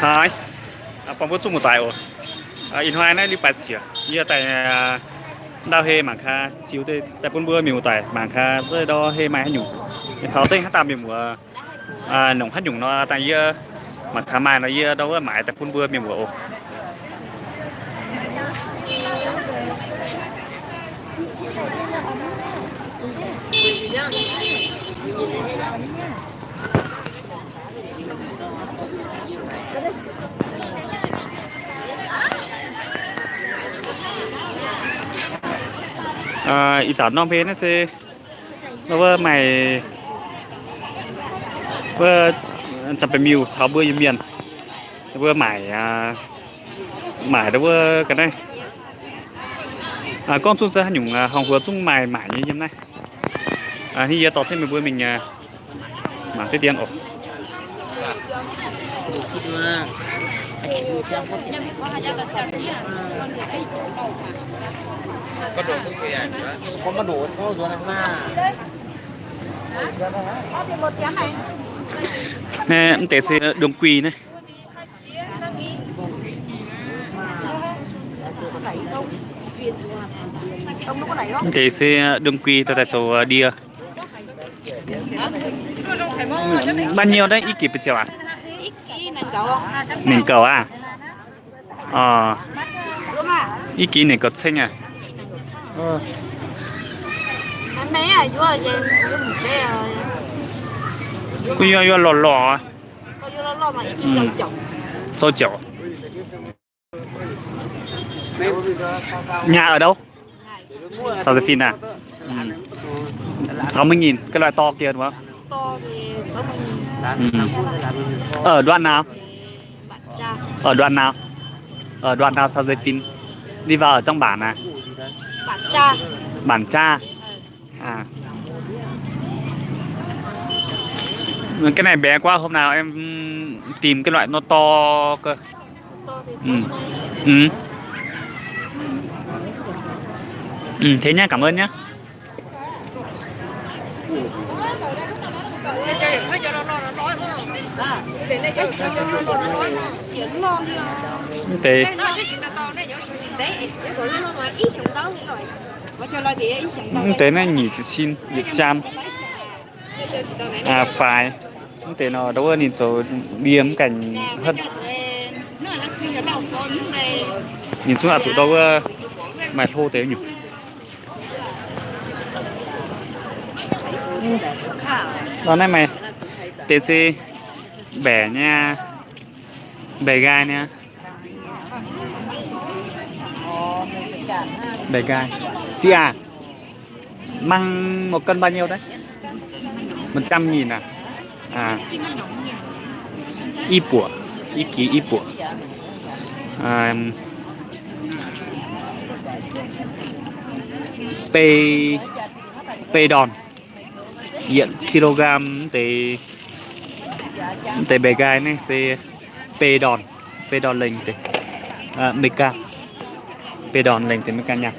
Haaix, buangh mbuo zuqc muoz-doic oc. Ih hnoi naaiv liuz baaix siec, yie daaih ndau hei mangc gaax, ziux daaih bun mbuo mienh muoz-doic mangc gaax, ndau hei maaih haaix nyungc, caux zengv haaix dauh mienh muoz nongc haaix nyungc nor, dangh yie mangc gaax maaih nor yie ndau wuov maaiz daaih bun mbuo mienh muoz oc. Ih zanc norm hei naaiv se wuov maaih wuov Janx-Baeqc Miuh caux mbuo Iu-Mienh wuov maaic, maaic ndau wuov ga'naaiv. Gorngv zungv se haaix nyungc horngh huox zungv maaih maaic nyei yiem naaiv. Hnangv yie dorh ceng meih mbuo mingh mangc deix dien oc. Naaiv mv deix se đương quy naaiv. Mv deix se đương quy daaih zoux ndie. Bao nhiêu đấy, ih gix ba'ziouc aqv? Ninh gauh aqv. Ih gix ninh gauh ceng aqv. Kuv yua yua lorqc lorqc. Zoux jauv. Nhà ở đâu? Sao Dây Phim à? Sáu mươi nghìn, cái loại to kia đúng không? Ở đoạn nào? Ở đoạn nào? Ở đoạn nào Sao Dây Phim? Đi vào ở trong bản à? Bản Tra. À. Cái này bé quá, hôm nào em tìm cái loại nó to cơ. Ừ. Ừ. Ừ, thế nhá, cảm ơn nhá. Mv deix, mv deix naaiv nyic ziepc cin yietc jam. Faix. Mv deix nor ndau wuov ninh zoux ndie mv gaengh hotv. Ninh zungv aqc zuqc ndau wuov maaih hlo deix nyungc. Nor naaiv maaih deix se mbaeqc nyei, mbaeqc nqaai nyei. Mbaeqc nqaai. Chị à, măng một cân bao nhiêu đấy? Một trăm nghìn à? À. Ih buoc, ih gix ih buoc. À, bê, bê đòn. Yietc kilogram deix, deix mbaeqc nqaai naaiv se bê đòn, bê đòn lengh deix, America. Bê đòn lengh deix America nyaanh.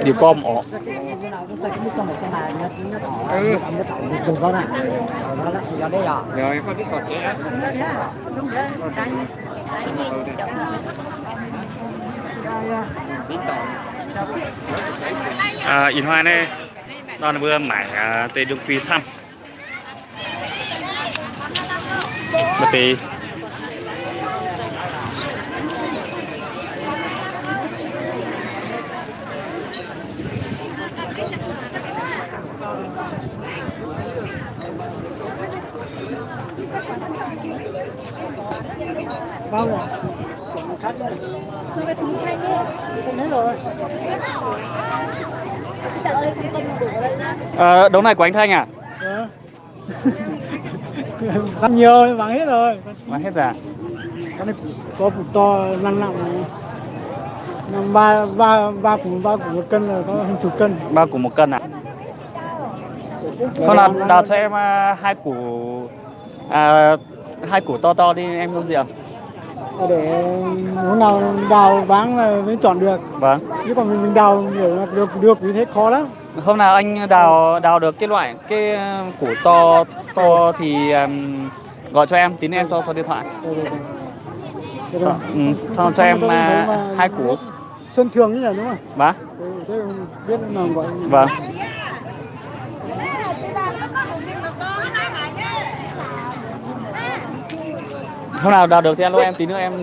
Liuz gormx orqc. Ih hnoi naaiv, nor ninh mbuo maaic deix ndongc kui camv. Mv deix. Ờ, đống này của anh Thanh à? Khăn nhiều, vắng hết rồi. Vắng hết rồi à? Có củ to nặng nặng này. Năm ba, ba, ba củ, ba củ một cân là có hàng chục cân. Ba củ một cân à? Hôm nào đào cho em, à, hai củ, à, hai củ to to đi em không rượu. Để hôm nào đào bán là mới chọn được. Vâng. Chứ còn mình, mình đào để được, được như thế khó lắm. Hôm nào anh đào, đào được cái loại, cái củ to, to thì, ừm, gọi cho em, tí nữa em cho số điện thoại. Ừ, ừ, ừ. Cho, ừ, cho, cho em, à, hai củ. Xuân Thường nhỉ, đúng không? Hả? Ừ, thế biết là gọi. Vâng. Hôm nào đào được thì alo em, tí nữa em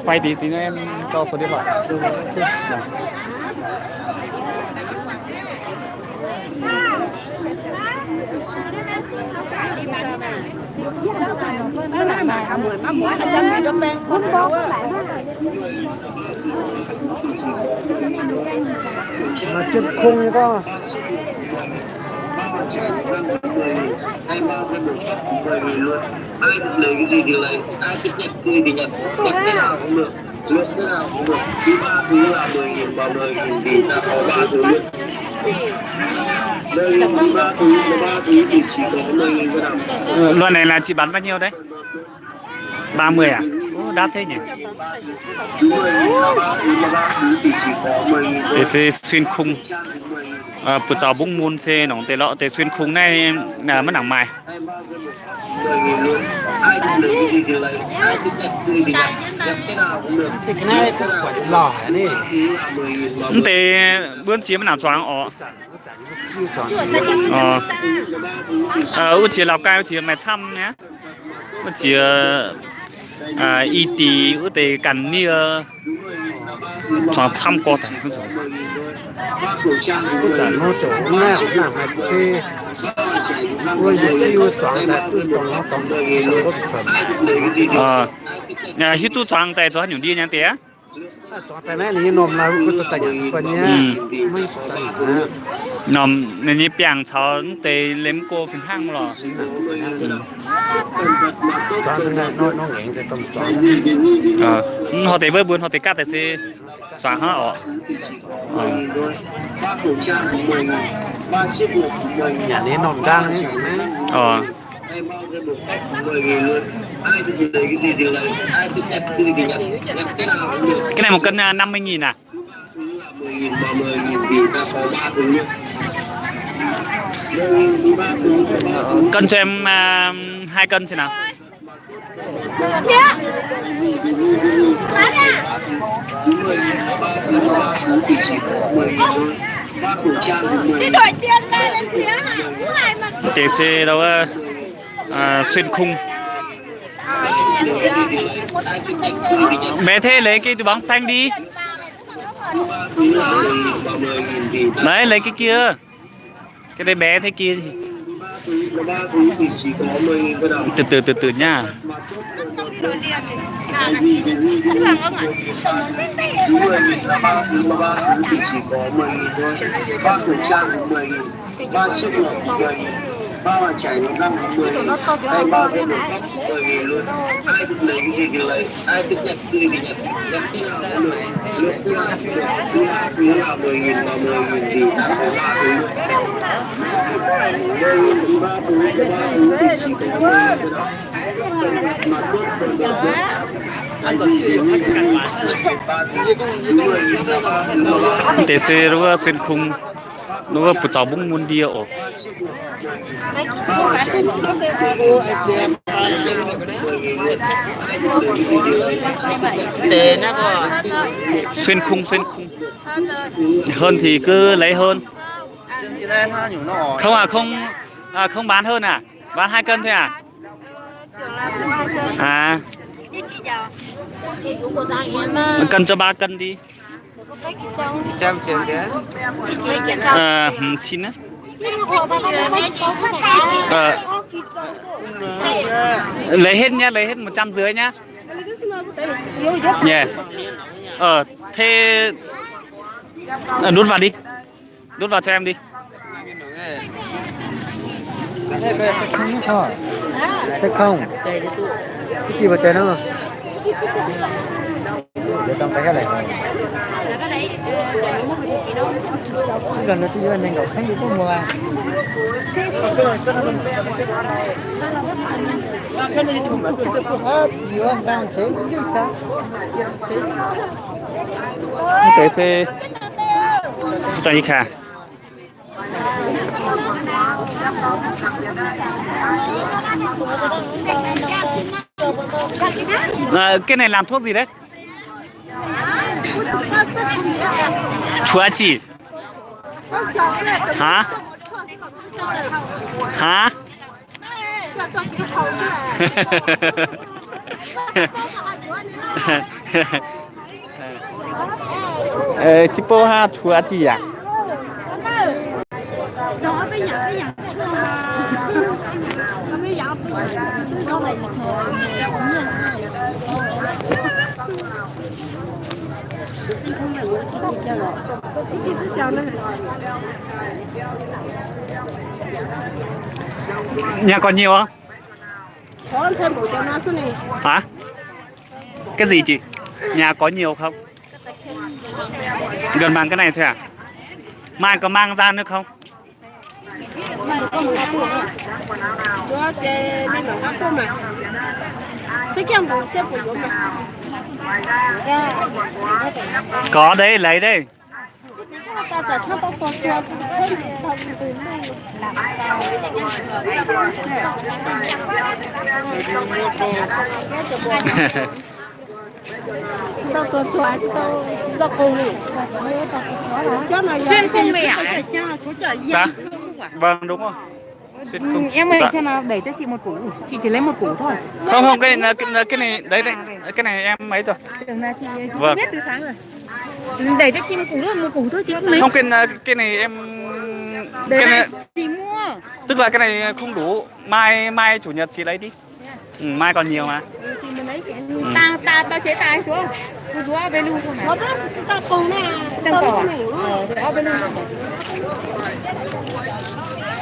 quay tí, tí nữa em cho số điện thoại. Vâng. Mà xuyên khung như có. Ờ, loại này là chị bán bao nhiêu đấy? Ba mươi à? Ô, đắt thế nhỉ? Deix se xuyên khung. Ờ, buoz zaux mbungv mun se nongc deix lorqc, deix xuyên khung naaiv, à, maiv nangc maaih. Mv deix mbuo ziex maiv nangc zuangx orqc. Orqc. Wuov ziex Lào Cai, wuov ziex maaih camv nyei. Wuov ziex, i deix wuov deix ganh nie zuangx camv gorx daic. Hiuv duqv zuangx daaih zoux haaix nyungc ndie nyei deix aqv? Zuangx daaih naaiv ninh nyei normh naaiv, ninh nyei biangh caux mv deix liemh go fih hnangv lorqc. Mv horpc deix mbuo, mbuo horpc deix gaatv daaih se zuangx hnangv orqc. Cái này một cân, à, năm mươi nghìn à? Cân cho em, à, hai cân xem nào. Deix se lau, à, xuyên khung. Bé thế lấy cái túi bóng xanh đi. Đấy, lấy cái kia. Cái đấy bé thế kia thì. Từ từ, từ từ nhá. Deix se wuov xuyên khung, wuov buoz zaux mbungv mun ndie oc. Xuyên khung, xuyên khung. Hơn thì cứ lấy hơn. Không à, không, à, không bán hơn à? Bán hai cân thôi à? À. Một cân cho ba cân đi. Ờ, xin á. Ờ. Lấy hết nhá, lấy hết một trăm rưỡi nhá. Nyei. Thế, đút vào đi. Đút vào cho em đi. Không, không. Cái gì mà trời nó. Để tao phải cái này. Gần nó chỉ là nên gọi khách đi có mua. Cái này chủ mà tôi chưa có. Ơ, thì ông đang chế cũng đi ta. Quốc tế xe. Cho đi khả. Ờ, cái này làm thuốc gì đấy? Chua chỉ. Hả? Hả? Ê, chipouv haav chuav jiex yaac. Nhà còn nhiều không? Hả? Cái gì chị? Nhà có nhiều không? Gần bằng cái này thôi à? Mai có mang ra nữa không? Có đấy, lấy đấy. Xuyên khung này à? Dạ. Vâng, đúng rồi. Xuyên khung. Em ơi, xem nào, đẩy cho chị một củ. Chị chỉ lấy một củ thôi. Không, không, cái, cái, cái này, đấy, đấy. Cái này em ấy rồi. Tưởng là chị, chị không biết từ sáng rồi. Đẩy cho chị một củ thôi, một củ thôi, chị không lấy. Không, cái, cái này em, cái này chị mua. Tức là cái này không đủ. Mai, mai chủ nhật chị lấy đi. Ừ, mai còn nhiều mà. Ừ, thì mình lấy cái, tao, tao, tao chế tài xuống. Tôi rúa bên luôn không mà. Tao còn à? Ờ, thì ở bên luôn không mà.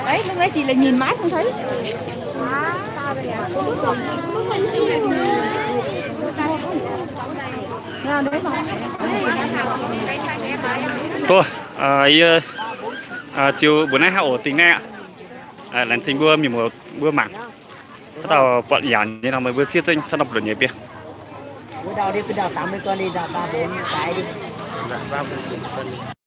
Đấy, lúc đấy chị lại nhìn mãi không thấy. Tuh, yie ziux mbuo naaiv haih oc dingc naaiv aqv. Laengz zingh mbuo mienh muoz mbuo mangc. Haaix dauh buatc yaac nyei nor meih mbuo siev zengv camv nor buatc nyei biev.